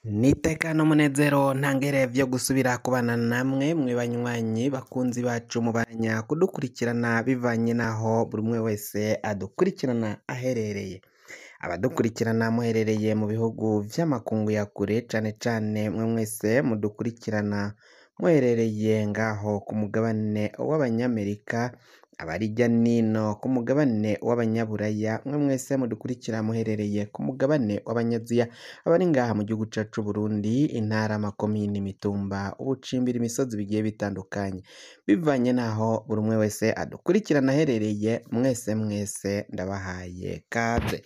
N'iteka n'umunezero ntangere vyo gusubira kubana namwe mwe banywanyi bakunzi bacu mubanya kudukurikirana bivanye naho buri umwe wese adukurikirana aherereye. Abadukurikirana muherereye mu bihugu vy'amakungu ya kure cane cane mwe mwese mudukurikirana muherereye ngaho ku mugabane w'abanyamerika, abari hirya nino ku mugabane w'abanyaburaya, mwe mwese mudukurikira muherereye ku mugabane w'abanyaziya, abari ngaha mu gihugu cacu c'Uburundi, intara, amakomine, imitumba, ubucimbiri, imisozi bigiye bitandukanye, bivanye naho buri umwe wese adukurikirana aherereye, mwese mwese ndabahaye kaze.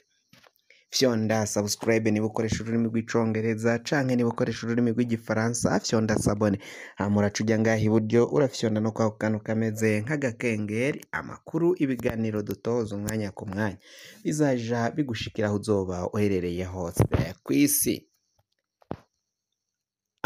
Fyonda subscribe niba ukoresha ururimi rw'icongereza canke niba ukoresha ururimi rw'igifaransa fyonda s'abonner, hama uraca uja ngaha iburyo urafyonda no kwako kantu kameze nk'agakengeri, amakuru, ibiganiro dutoza umwanya ku mwanya bizaja bigushikira aho uzoba uherereye hose kw'isi.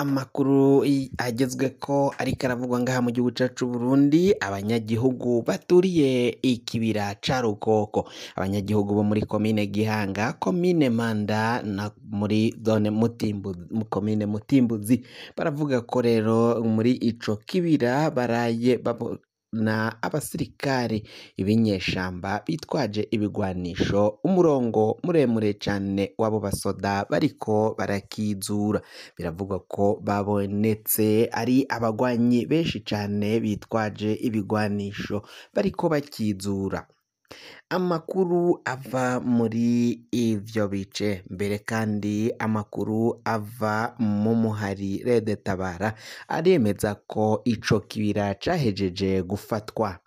Amakuru agezweko ariko aravugwa ngaha mu gihugu cacu c'Uburundi, abanyagihugu baturiye ikibira ca Rukoko, abanyagihugu bo muri komine Gihanga, komine Mpanda na muri zone Mutimbuzi, komine Mutimbuzi, baravuga ko rero muri ico kibira baraye babona abasirikare b'inyeshamba bitwaje ibigwanisho, umurongo muremure cane w'abo basoda bariko barakizura. Biravugwa ko babonetse ari abagwanyi benshi cane bitwaje ibigwanisho bariko bakizura. Amakuru ava muri ivyo bice mbere kandi amakuru ava mu muhari Rede Tabara aremeza ko ico kibira cahejeje gufatwa.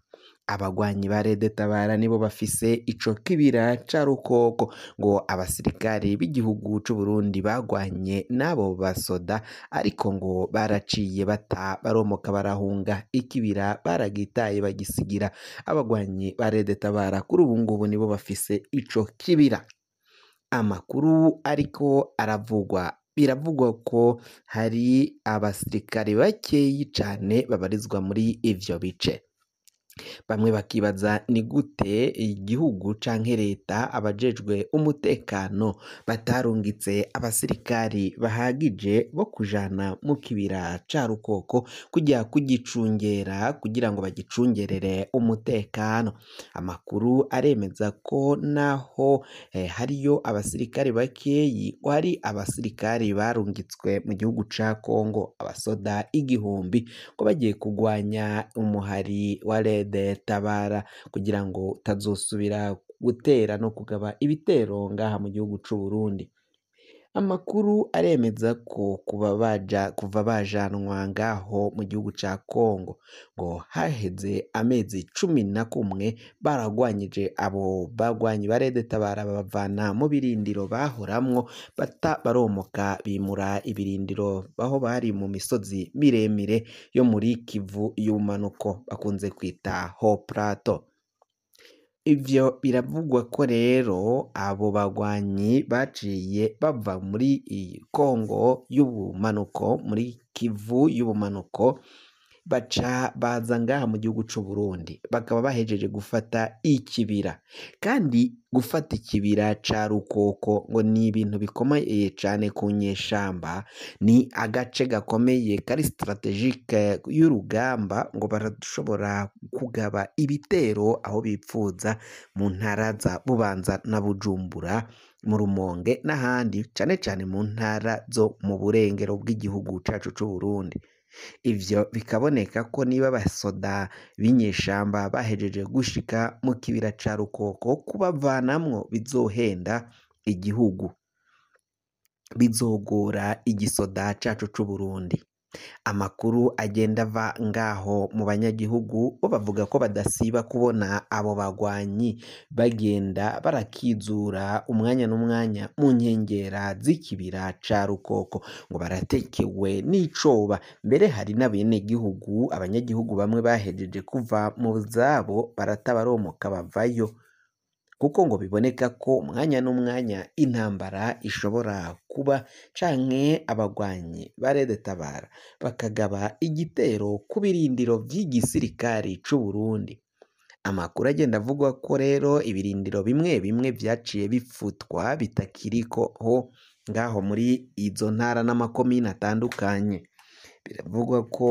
Abagwanyi ba Rede Tabara nibo bafise ico kibira ca Rukoko, ngo abasirikari b'igihugu c'Uburundi bagwanye n'abo basoda ariko ngo baraciye bata baromoka barahunga, ikibira baragitaye bagisigira abagwanyi ba Rede Tabara, kuri ubu ngubu nibo bafise ico kibira. Amakuru ariko aravugwa, biravugwa ko hari abasirikare bakeyi cane babarizwa muri ivyo bice. Bamwe bakibaza ni gute igihugu canke leta abajejwe umutekano batarungitse abasirikari bahagije bo kujana mu kibira ca Rukoko kuja kugicungera kugira ngo bagicungerere umutekano. Amakuru aremeza ko naho hariyo abasirikari bakeyi, ko hari abasirikari barungitswe mu gihugu ca Kongo, abasoda 1000 ko bagiye kugwanya umuhari wa Rede Tabara kugira ngo utazosubira gutera no kugaba ibitero ngaha mu gihugu c'Uburundi. Amakuru aremeza ko kuva bajanwa ngaho mu gihugu ca Kongo ngo haheze amezi 11 baragwanyije abo bagwanyi ba Rede Tabara babavana mu birindiro bahoramwo, bata baromoka bimura ibirindiro aho bari mu misozi miremire yo muri Kivu y'ubumanuko bakunze kwita Haut Plateau. Ivyo biravugwa ko rero abo bagwanyi baciye bava muri iyi Kongo y'ubumanuko, muri Kivu y'ubumanuko, baca baza ngaha mu gihugu c'Uburundi, bakaba bahejeje gufata ikibira. Kandi gufata ikibira ca Rukoko ngo ni ibintu bikomeye cane ku nyeshamba, ni agace gakomeye kari strategique y'urugamba, ngo barashobora kugaba ibitero aho bipfuza mu ntara za Bubanza na Bujumbura, mu Rumonge n'ahandi, cane cane mu ntara zo mu burengero bw'igihugu cacu c'Uburundi. Ivyo bikaboneka ko niba abasoda b'inyeshamba bahejeje gushika mu kibira ca Rukoko, kubavanamwo bizohenda igihugu, bizogora igisoda cacu c'Uburundi. Amakuru agenda ava ngaho mu banyagihugu bo bavuga ko badasiba kubona abo bagwanyi bagenda barakizura umwanya n'umwanya mu nkengera z'ikibira ca Rukoko, ngo baratekewe n'icoba. Mbere hari n'abenegihugu, abanyagihugu bamwe bahejeje kuva mu zabo barata baromoka bavayo, kuko ngo biboneka ko umwanya n'umwanya intambara ishobora kuba canke abagwanyi ba Rede Tabara bakagaba igitero ku birindiro vy'igisirikari c'Uburundi. Amakuru agenda avugwa ko rero ibirindiro bimwe bimwe vyaciye bifutwa bitakiriko ho ngaho muri izo ntara n'amakomine atandukanye. Biravugwa ko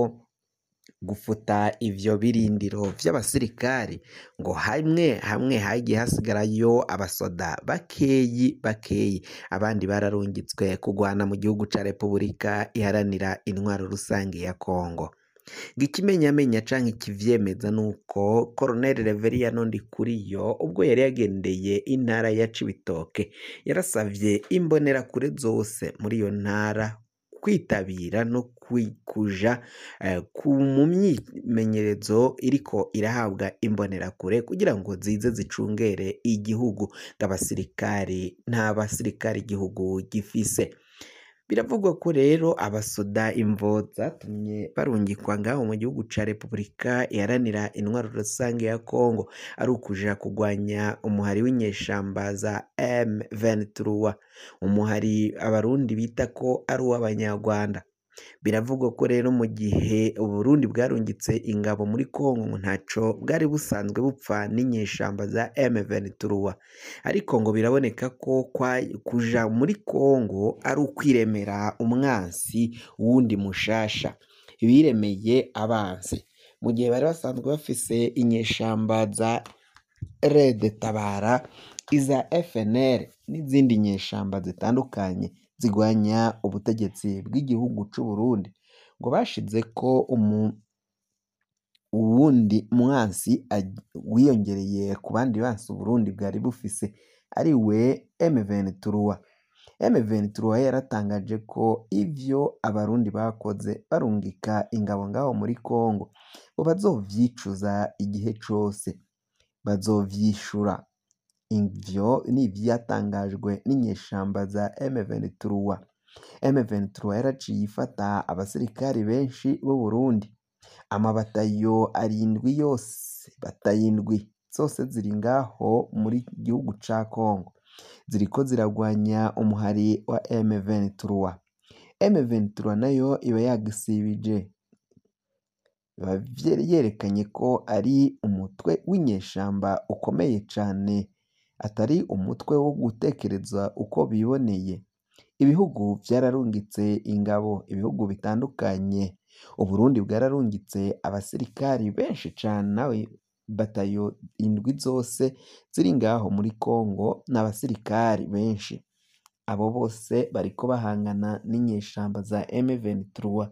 gufuta ivyo birindiro vy'abasirikari ngo hamwe hamwe hagiye hasigarayo abasoda bakeyi bakeyi, abandi bararungitswe kugwana mu gihugu ca Repubulika Iharanira Intwaro Rusange ya Kongo. Ngo ikimenyamenya canke ikivyemeza nuko Colonel Reveriyano Ndikuriyo ubwo yari yagendeye intara ya Cibitoke yarasavye imbonerakure zose muri iyo ntara kwitabira no kuja mu myimenyerezo iriko irahabwa imbonerakure kugira ngo zize zicungere igihugu, ngo abasirikari nta basirikari igihugu gifise. Biravugwa ko rero abasoda imvo zatumye barungikwa ngaho mu gihugu ca Repubulika Iharanira Intwaro Rusange ya Kongo ari ukuja kugwanya umuhari w'inyeshamba za M23, umuhari abarundi bita ko ari uw'abanyarwanda. Biravugwa ko rero mu gihe Uburundi bwarungitse ingabo muri Kongo ngo ntaco bwari busanzwe bupfa n'inyeshamba za M23, ariko ngo biraboneka ko kuja muri Kongo ari ukwiremera umwansi wundi mushasha, biremeye abansi. Mu gihe bari basanzwe bafise inyeshamba za Red Tabara, iza FNL n'izindi nyeshamba zitandukanye zigwanya ubutegetsi bw'igihugu c'u Burundi, ngo bashizeko uwundi mwansi wiyongereye ku bandi bansi Uburundi bwari bufise ariwe M23. M23 yaratangaje ko ivyo abarundi bakoze barungika ingabo ngaho muri Kongo ngo bazovyicuza igihe cose, bazovyishura. Ivyo ni ivyatangajwe n'inyeshamba za M23. M23 yaraciye ifata abasirikari benshi b'u Burundi, amabatayo arindwi yose, batayo indwi zose ziri ngaho muri gihugu ca Kongo, ziriko ziragwanya umuhari wa M23. M23 nayo iba yagisibije, iba yerekanye ko ari umutwe w'inyeshamba ukomeye cane, atari umutwe wo gutekereza uko biboneye. Ibihugu vyararungitse ingabo, ibihugu bitandukanye, Uburundi bwararungitse abasirikari benshi cane, nawe batayo indwi zose ziri ngaho muri Kongo n'abasirikari benshi. Abo bose bariko bahangana n'inyeshamba za M23,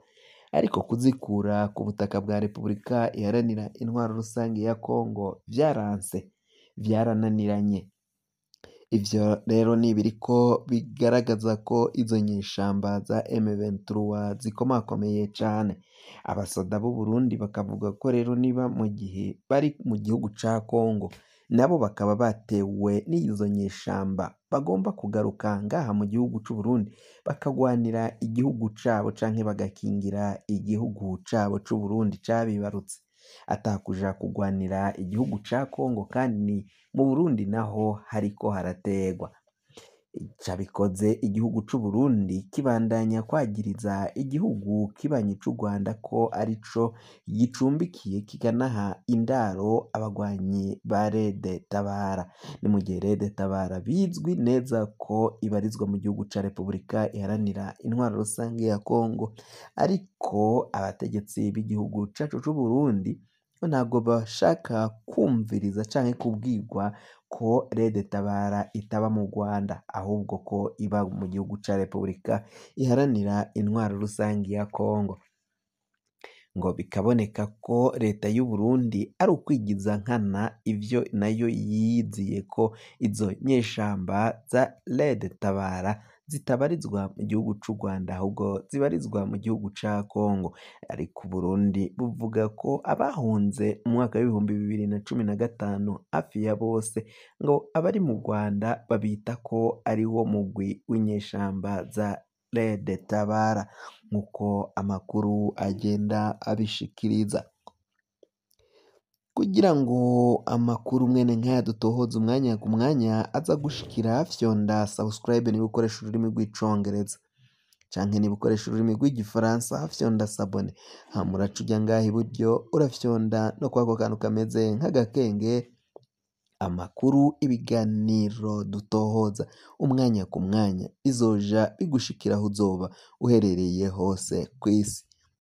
ariko kuzikura ku butaka bwa Repubulika Iharanira Intwaro Rusange ya Kongo vyaranse, vyarananiranye. Ivyo rero ni ibiriko bigaragaza ko izo nyeshamba za M23 zikomakomeye cane. Abasoda b'u Burundi bakavuga ko rero niba mu gihe bari mu gihugu ca Kongo nabo bakaba batewe n'izo nyeshamba, bagomba kugaruka ngaha mu gihugu c'u Burundi bakagwanira igihugu cabo canke bagakingira igihugu cabo c'u Burundi cabibarutse, atakuja kugwanira igihugu ca Kongo kandi mu Burundi naho hariko harategwa. Cabikoze igihugu c'u Burundi kibandanya kwagiriza igihugu kibanyi c'u Rwanda ko arico gicumbikiye kikanaha indaro abagwanyi ba Red Tabara. Ni mu gihe Red Tabara bizwi neza ko ibarizwa mu gihugu ca Repubulika Iharanira Intwaro Rusange ya Kongo, ariko abategetsi b'igihugu cacu c'u Burundi ntabwo bashaka kumviriza canke kubwirwa ko Red Tabara itaba mu Rwanda, ahubwo ko iba mu gihugu ca Repubulika Iharanira Intwaro Rusange ya Kongo. Ngo bikaboneka ko leta y'u Burundi ari ukwigiza nkana ivyo nayo yiyiziye ko izo nyeshamba za Red Tabara zitabarizwa mu gihugu c'u Rwanda ahubwo zibarizwa mu gihugu ca Kongo. Ariko Uburundi buvuga ko abahunze mu mwaka w'2015 hafi ya bose ngo abari mu Rwanda babita ko ari wo mugwi w'inyeshamba za Red Tabara, nk'uko amakuru agenda abishikiriza. Kugira ngo amakuru mwene nkaya dutohoza umwanya ku mwanya aza gushikira, fyonda subscribe niba ukoresha ururimi rw'icongereza, Canke niba ukoresha ururimi rw'igifaransa, fyonda s'abonner, hama uraca uja ngaha iburyo, urafyonda no kwako kantu kameze nk'agakenge. Amakuru, ibiganiro dutohoza umwanya ku mwanya bizoja bigushikira aho uzoba uherereye hose kw'isi.